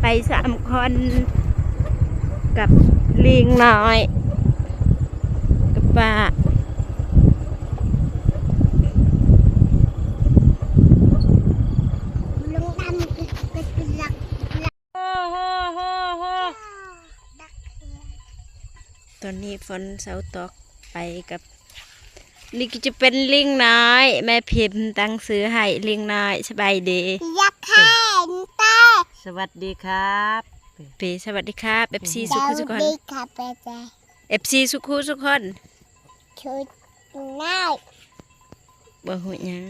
ໄປສາມຄົນ ກັບລີງນ້ອຍ ກັບປ້າ. ຕອນນີ້ຝົນເຊົາຕົກໄປກັບ ນີ້ກໍຈະເປັນລີງນ້ອຍ ແມ່ພິມຕັ້ງຊື່ໃຫ້ລີງນ້ອຍ. ສະບາຍດີ ຢາກເຫັນແຕ່ ສະຫວັດດີຄັບ ເປ ສະຫວັດດີຄັບ ເອັບຊີ ສະຫວັດດີຄັບ ເອັບຊີ ສຸກຄູ່ສຸກຄົນ ເອັບຊີ ສຸກຄູ່ສຸກຄົນ ຊຸດນ້ອຍ ບໍ່ຮູ້ຫຍັງ.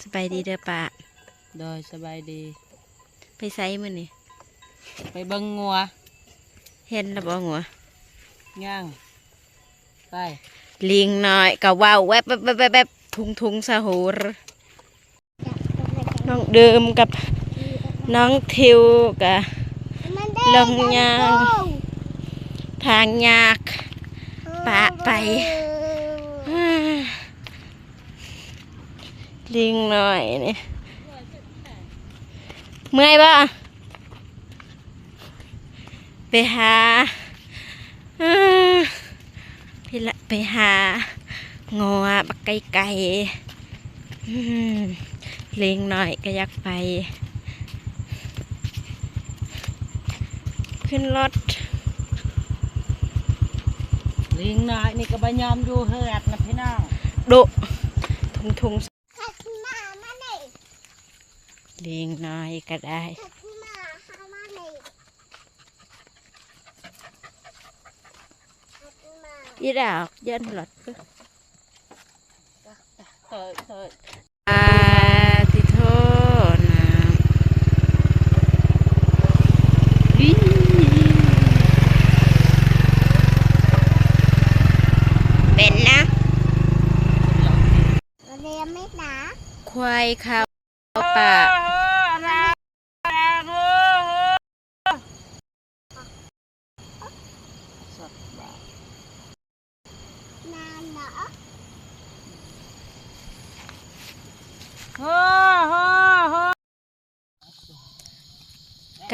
ສະບາຍດີເດີປ້າ. ໂດຍ ສະບາຍດີ. ໄປໃສມື້ນີ້? ໄປເບິ່ງງົວ. ເຫັນແລ້ວບໍ່ງົວ? ຍັງ. ໄປ ລີງນ້ອຍກໍເວົ້າແວັບໆໆໆ ທຸງໆສະໂຫຣ. ນ້ອງເດີມກັບນ້ອງທິວກະລົງຍ່າງ ທາງຍາກ ປະໄປ. ລີງນ້ອຍນີ້ ເມື່ອຍບໍ່? ໄປຫາ ເອີ ໄປລະ ໄປຫາງົວບັກໄກ່ໆ. ອືມ ລີງນ້ອຍກໍຢາກໄປຂຶ້ນລົດ. ລີງນ້ອຍນີ້ກໍບໍ່ຍອມຢູ່ເຮືອນນະພີ່ນ້ອງ ດຸ ທຸງໆ. ລີງນ້ອຍກໍໄດ້ ອີດອກຢ້ານລົດ. ອາ ຕິໂທ ນ້ຳ ເປັນນະ. ຄວາຍເຂົ້າປ່າ.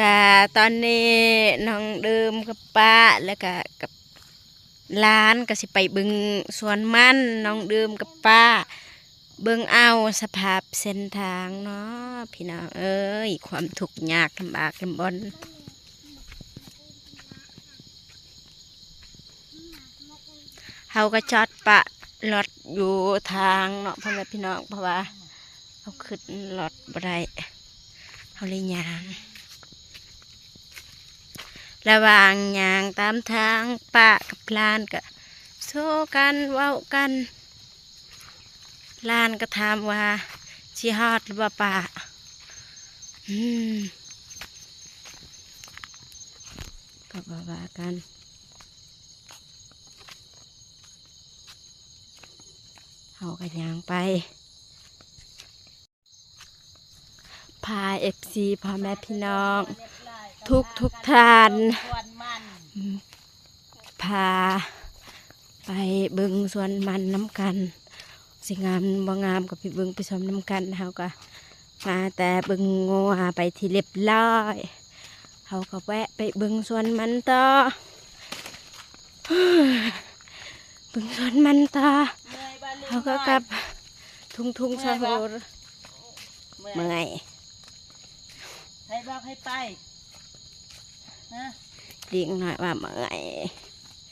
ກະຕອນນີ້ນ້ອງເດີມກັບປ້າ ແລ້ວກະກັບຫຼານກະຊິໄປເບິ່ງສວນມັນ. ນ້ອງເດີມກັບປ້າ ເບິ່ງເອົາສະພາບເສັ້ນທາງເນາະພີ່ນ້ອງເອີຍ ຄວາມທຸກຍາກລຳບາກລຳບົນ. ເຮົາກໍຈອດປະລົດຢູ່ທາງເນາະ ພໍ່ແມ່ພີ່ນ້ອງ ເພາະວ່າເຮົາຂຶ້ນລົດບໍ່ໄດ້ ເຮົາເລີຍຍ່າງ. ລະຫວ່າງຍ່າງຕາມທາງ ປ້າກັບຫຼານກໍໂຊກັນ ເວົ້າກັນ. ຫຼານກໍຖາມວ່າ ຊິຮອດຫຼືບໍ່ປ້າ? ອືມ ກໍບໍ່ວ່າກັນ ເຮົາກໍຍ່າງໄປ. ພາເອັບຊີ ພໍ່ແມ່ພີ່ນ້ອງທຸກໆທ່ານ ພາໄປເບິ່ງສວນມັນນຳກັນ ຊິງາມບໍ່ງາມກໍໄປເບິ່ງໄປຊົມນຳກັນ. ເຮົາກໍມາແຕ່ເບິ່ງງົວໄປທີ່ລຽບລ້ອຍ ເຮົາກໍແວະໄປເບິ່ງສວນມັນຕໍ່. ເບິ່ງສວນມັນຕໍ່ ເຮົາກໍກັບ ທຸງໆສະໂຫຣ. ເມື່ອຍ ເມື່ອຍ ໃຜບອກໃຫ້ໄປ? ຮະ? ເດັກນ້ອຍວ່າເມື່ອຍ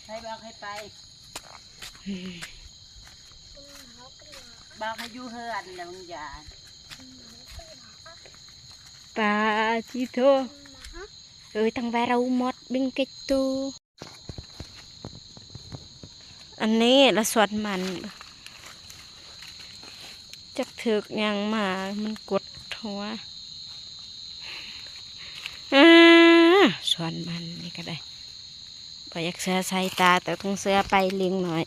ໃຜບອກໃຫ້ໄປ? ບອກໃຫ້ຢູ່ເຮືອນນະ ມຶງຢ່າ. ປາຈິໂທ ເອີຍ ຕັ້ງແວເຮົາໝົດບິງເກັດຕູ. ອັນນີ້ລະສວນມັນ ຈັກຖືກຫຍັງມາ ມັນກົດຫົວ. ອາ ສວນມັນນີ້ກໍໄດ້ ບໍ່ຢາກເຊື່ອສາຍຕາ ແຕ່ຕ້ອງເຊື່ອໄປ ລີງນ້ອຍ.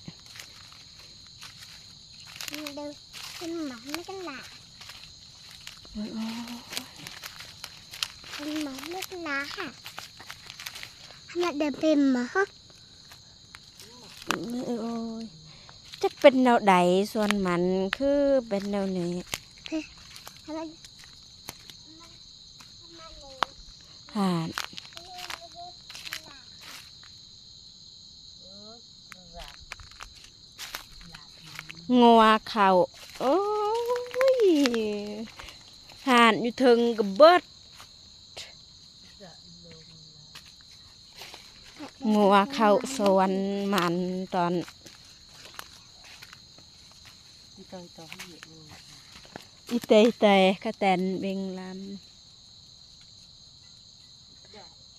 ເດີ ເປັນໝາກເລັກນະ ໂອ້ຍ ເປັນໝາກເລັກນະ ຂະໜາດເດີເປັນໝາກ ໂອ້ຍ ຈັກເປັນແນວໃດ ສວນມັນຄືເປັນແນວນີ້ ເພ ຫາ ງົວເຂົ້າ ໂອ້ຍ ຮ້ານຢູ່ເທິງກໍເບິດ. ງົວເຂົ້າສວນມັນຕອນ ອີແຕ່ ອີແຕ່ກະແຕນເບັງລຳ.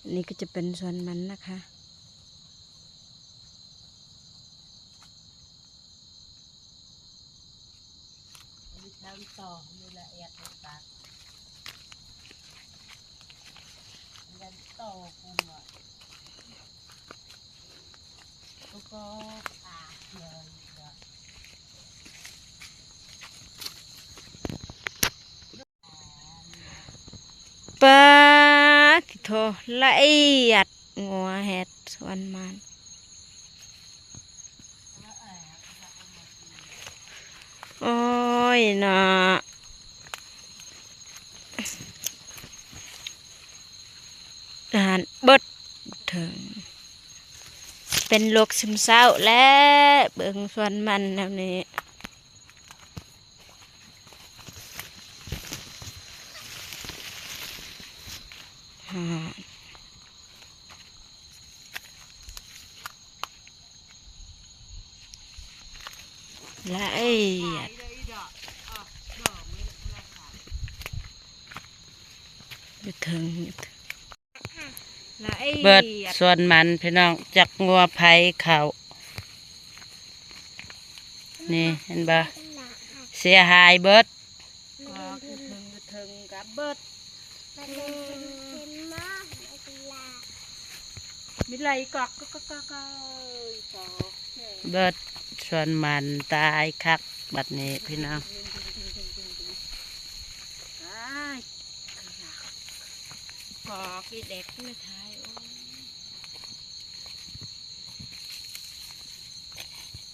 อันนี้ก็จะเป็นสวนมันนะคะ ปาดโธ่ ละเอียด งัวแฮดสวนมัน โอ้ยเนาะ อาหารเบิดเถิง เป็นโรคซึมเศร้าแล้ว เบิ่งสวนมันแนวนี้ ละเอียด อยู่เทิง เบิดสวนมันพี่น้อง จักงัวไผเข้า นี่เห็นบ่ เสียหายเบิด เบิดสวนมันตายคักบัดนี้พี่น้อง กอกอีแดกเลยท้าย โอ้ย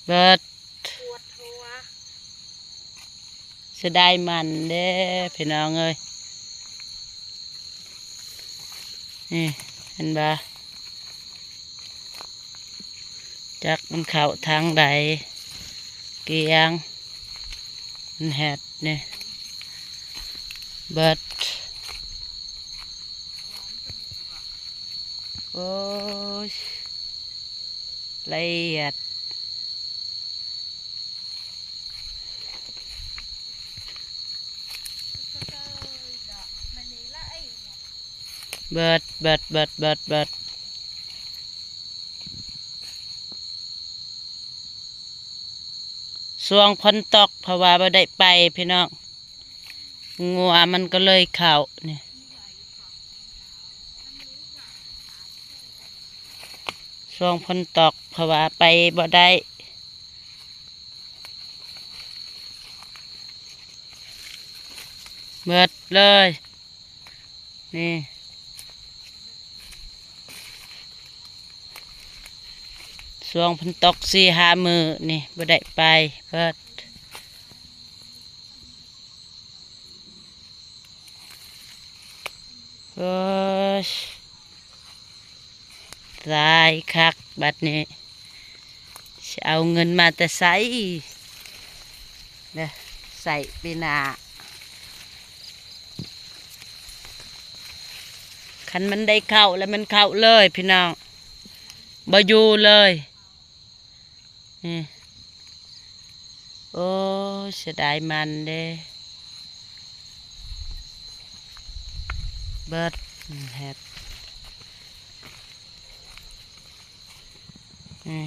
เบิด ปวดหัว เสียดายมันเด้พี่น้องเอ้ย นี่ เห็นบ่ จักมันเข้าทางใด เกียง มันแฮดนี่ เบิด โอ้ย ละเอียด เบิด เบิด เบิด เบิด เบิด ช่วงฝนตก เพราะว่าบ่ได้ไปพี่น้อง งัวมันก็เลยเข้านี่ ช่วงฝนตก เพราะว่าไปบ่ได้ เบิดเลย นี่ ช่วงฝนตกสี่ห้ามื้อนี่ บ่ได้ไป เบิด โอ้ย ตายคักบัดนี้ สิเอาเงินมาแต่ไส เด้อ ใส่ปีหน้า คันมันได้เข้าแล้วมันเข้าเลยพี่น้อง บ่อยู่เลย นี่ โอ้ย เสียดายมันเด้ เบิด แฮด นี่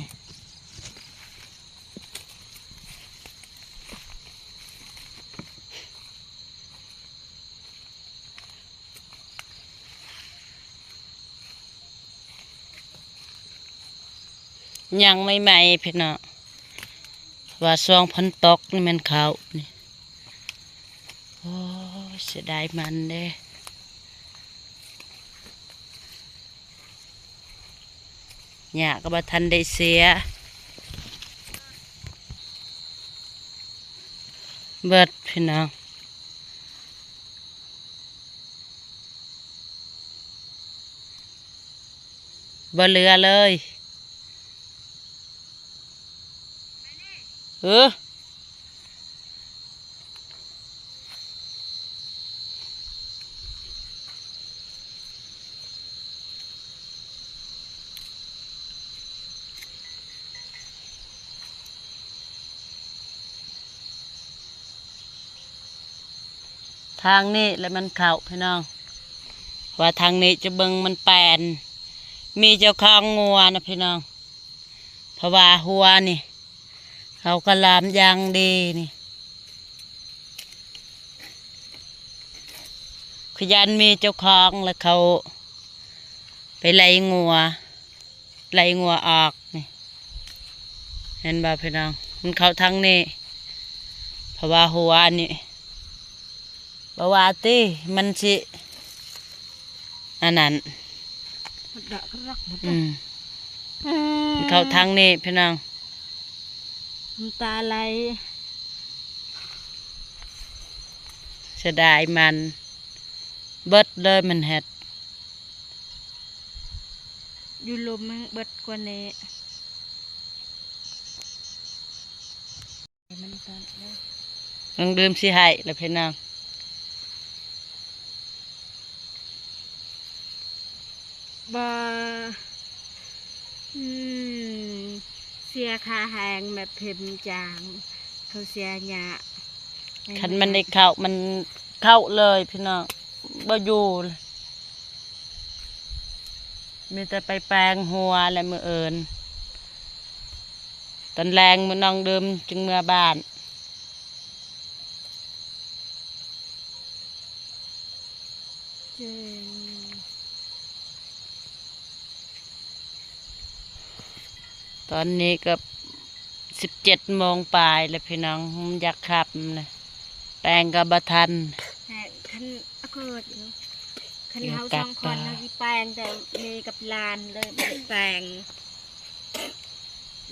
ยังใหม่ๆ พี่น้อง ว่าช่วงฝนตกนี่แม่นเข้านี่ โอ้ย เสียดายมันเด้ หญ้าก็บ่ทันได้เสีย เบิดพี่น้อง บ่เหลือเลย เออ ທາງນີ້ແຫຼະມັນເຂົ້າພີ່ນ້ອງ ວ່າທາງນີ້ຈະເບິ່ງມັນແປນ ມີເຈົ້າຂອງງົວນະພີ່ນ້ອງ ເພາະວ່າຮົ້ວນີ້ ເຂົາກໍລາມຢ່າງດີນີ້ ຄືຢ້ານມີເຈົ້າຂອງ ແລ້ວເຂົາໄປໄລ່ງົວ ໄລ່ງົວອອກນີ້ ເຫັນບໍ່ພີ່ນ້ອງ? ມັນເຂົ້າທາງນີ້ ເພາະວ່າຮົ້ວອັນນີ້ ບໍ່ວ່າຕິ ມັນຊິ ອັນນັ້ນ ມັນດະກະລັກ ມັນ ອືມ ອືມ ເຂົ້າທາງນີ້ພີ່ນ້ອງ ນ້ຳຕາໄຫຼ ເສຍດາຍມັນ ເບິດເລີຍມັນເຮັດ ຢູ່ລົມມັນເບິດກວ່ານີ້. ນ້ອງດື່ມຊິໃຫ້ລະພີ່ນ້ອງ ບໍ່ ອືມ ເສຍຄ່າແຮງແມ່ພິມຈ້າງ ເຂົາເສຍຫຍ້າ ຄັນມັນໄດ້ເຂົ້າ ມັນເຂົ້າເລີຍພີ່ນ້ອງ ບໍ່ຢູ່ ມີແຕ່ໄປແປງຮົ້ວແຫຼະມື້ອື່ນ ຕອນແລງມື້ນ້ອງດື່ມຈຶ່ງເມືອບ້ານ ເຈັງ ຕອນນີ້ກໍສິບເຈັດໂມງປາຍແລ້ວພີ່ນ້ອງ ມັນຢາກຄ່ຳແລ້ວ ແປງກໍບໍ່ທັນ ແຕ່ຄັນ ອາ ກໍຢູ່ ຄັນເຮົາສອງຄົນເຮົາຊິແປງ ແຕ່ເມກັບຫຼານເລີຍບໍ່ໄດ້ແປງ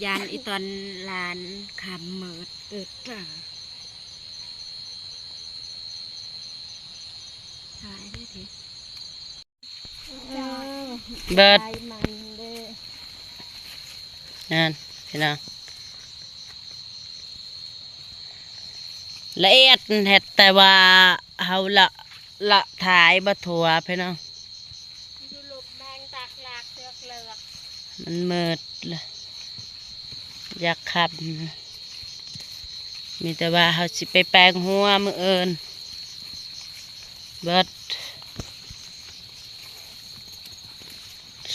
ຢ້ານອີຕອນຫຼານຄ່ຳມືດ ເອີ ຕາ ຕາຍເດ້ ເບິດ ນັ້ນພີ່ນ້ອງ ລະອຽດເຮັດ ແຕ່ວ່າເຮົາລະ ລະຖ່າຍບໍ່ທົ່ວພີ່ນ້ອງ ຢູ່ລົມແມງຕາກລາກເລືອກເລືອກ ມັນມືດລະ ຢາກຄ່ຳ ມີແຕ່ວ່າເຮົາຊິໄປແປງຮົ້ວມື້ອື່ນ ເບິດ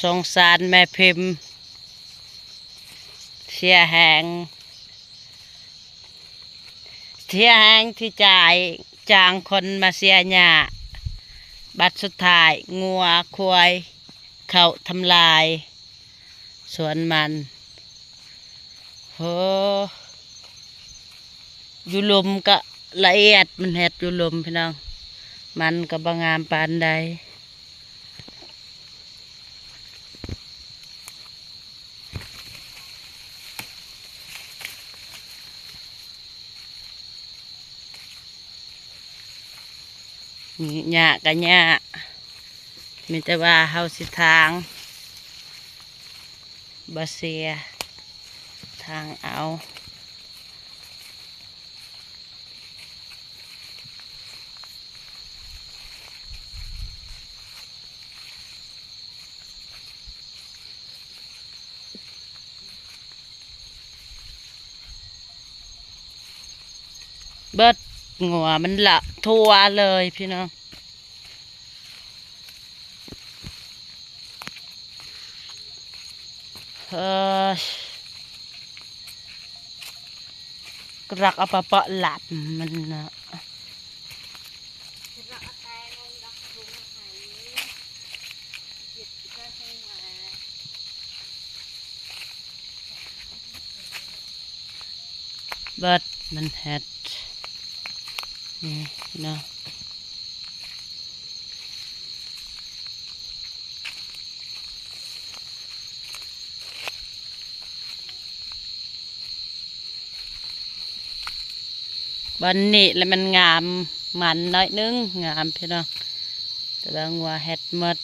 ສົງສານແມ່ພິມ ເສຍແຮງ ເສຍແຮງທີ່ຈ່າຍ ຈ້າງຄົນມາເສຍຫຍ້າ ບັດສຸດທ້າຍງົວຄວາຍເຂົ້າທຳລາຍ ສວນມັນ ໂຫ ຢູ່ລົມກະລະອຽດ ມັນເຮັດຢູ່ລົມພີ່ນ້ອງ ມັນກະບໍ່ງາມປານໃດ ຫຍ້າກະຫຍ້າ ມີແຕ່ວ່າເຮົາຊິຖາງ ບໍ່ເສຍ ຖາງເອົາ ເບິດ ງົວມັນລະທົ່ວເລີຍພີ່ນ້ອງ ເອີ ກະລັກເອົາປະເປາະຫຼັບມັນນະ. ເບິດມັນເຮັດ ນີ້ເນາະ ວັນນີ້ລະມັນງາມ ມັນໜ້ອຍໜຶ່ງ ງາມພີ່ນ້ອງ ແຕ່ວ່າງົວເຮັດໝົດ.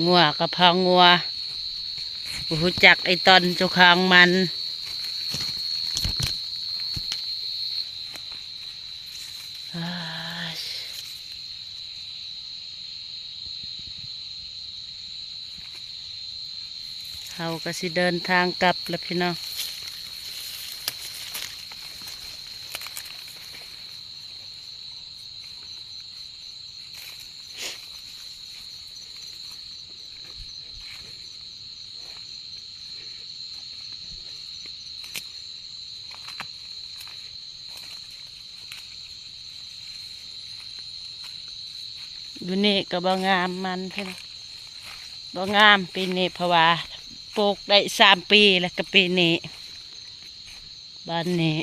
ງົວກະເພາະງົວ ບໍ່ຮູ້ຈັກໄອ້ຕອນເຈົ້າຂອງມັນ. ເອີຍ. ເຮົາກໍຊິເດີນທາງກັບແລ້ວພີ່ນ້ອງ. ຢູ່ນີ້ກໍບໍ່ງາມມັນ ບໍ່ງາມປີນີ້ ເພາະວ່າປູກໄດ້ສາມປີແລ້ວ ກໍປີນີ້ ບ້ານນີ້.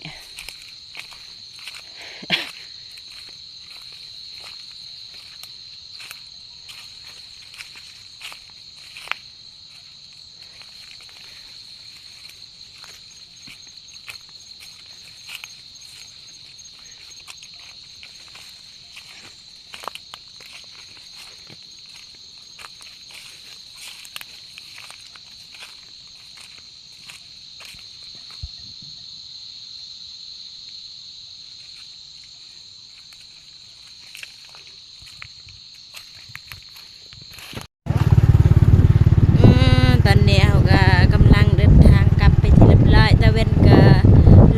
ອືມ ຕອນນີ້ເຮົາກໍກຳລັງເດີນທາງກັບເປັນທີ່ຮຽບຮ້ອຍ. ຕາເວັນກໍ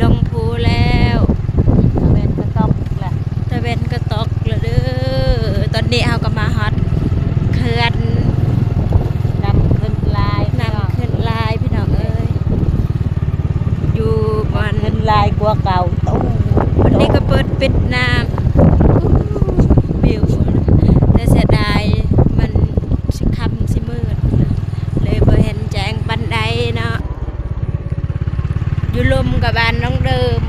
ລົງພູແລ້ວ ຕາເວັນກໍຕົກແລ້ວ ຕາເວັນກໍຕົກແລ້ວເດີ. ຕອນນີ້ເຮົາກໍມາຮອດເຂື່ອນ ນ້ຳຂຶ້ນຫຼາຍ ນ້ຳຂຶ້ນຫຼາຍພີ່ນ້ອງເອີຍ ຢູ່ບ່ອນ ຂຶ້ນຫຼາຍກວ່າເກົ່າ. ຕູ້ ວັນນີ້ກໍເປີດປິດນ້ຳ ວິວ ແຕ່ເສຍດາຍມັນຊິຄ່ຳຊິມືດ ເລີຍບໍ່ເຫັນແຈ້ງປານໃດເນາະ. ຢູ່ລຸ່ມກັບບ້ານນ້ອງເດີມ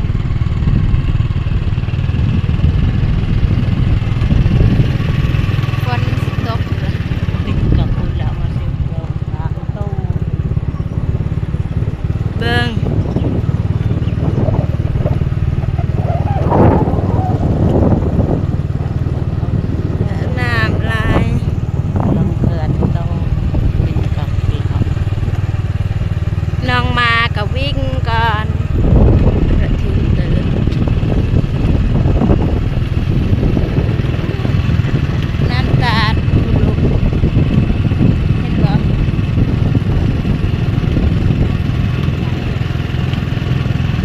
ຝົນຊິຕົກ ຕິດກັບພຸ້ນລະວ່າຊິຕົກ ເບິ່ງ ນ້ຳຫຼາຍ ນ້ອງເຂື່ອນຕ້ອງບິນກັບ ບິນອອກ ນ້ອງມາກໍວິ່ງກ່ອນ ກະຖືເຕີ ນ້ຳຕາດ ເຫັນບໍ່?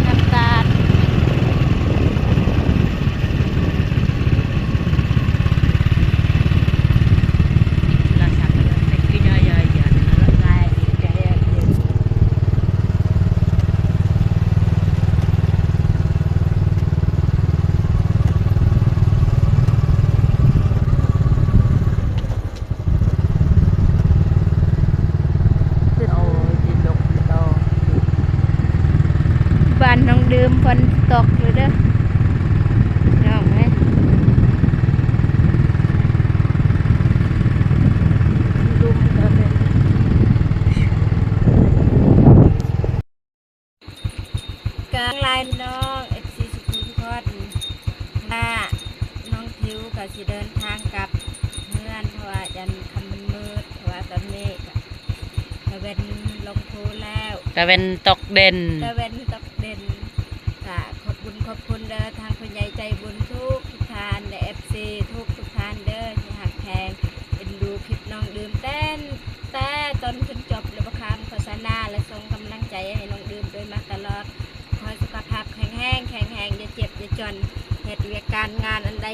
ນ້ຳຕາດ. ບ້ານນ້ອງເດີມຝົນຕົກຢູ່ເດີ ນ້ອງເອີຍ ລຸ່ມກໍເປັນ ກາງລາຍພີ່ນ້ອງ ເອັຟຊີ ສຸກຄົນ ວ່ານ້ອງທິວກໍຊິເດີນທາງກັບເຮືອນ ເພາະວ່າຢ້ານຄ່ຳມັນມືດ ເພາະວ່າຕອນນີ້ກະຕາເວັນລົງພູແລ້ວ ຕາເວັນຕົກເດັ່ນ ຕາເວັນຕົກເດັ່ນ. ກະຂອບບຸນຂອບຄຸນເດີ ທາງຜູ້ໃຫຍ່ໃຈບຸນທຸກໆທ່ານ ແລະ ເອັຟຊີທຸກໆທ່ານເດີ ທີ່ຮັກແພງເອັນດູຄລິບນ້ອງເດີມ ແຕ່ ແຕ່ຕົ້ນຈົນຈົບ ແລະ ບໍ່ຂ້າມໂຄສະນາ ແລະ ສົ່ງກຳລັງໃຈໃຫ້ນ້ອງເດີມໂດຍມາຕະຫຼອດ. ຂໍໃຫ້ສຸຂະພາບແຂງແຮງ ແຂງແຮງ ຢ່າເຈັບຢ່າຈອນ ເຮັດວຽກການງານອັນໃດ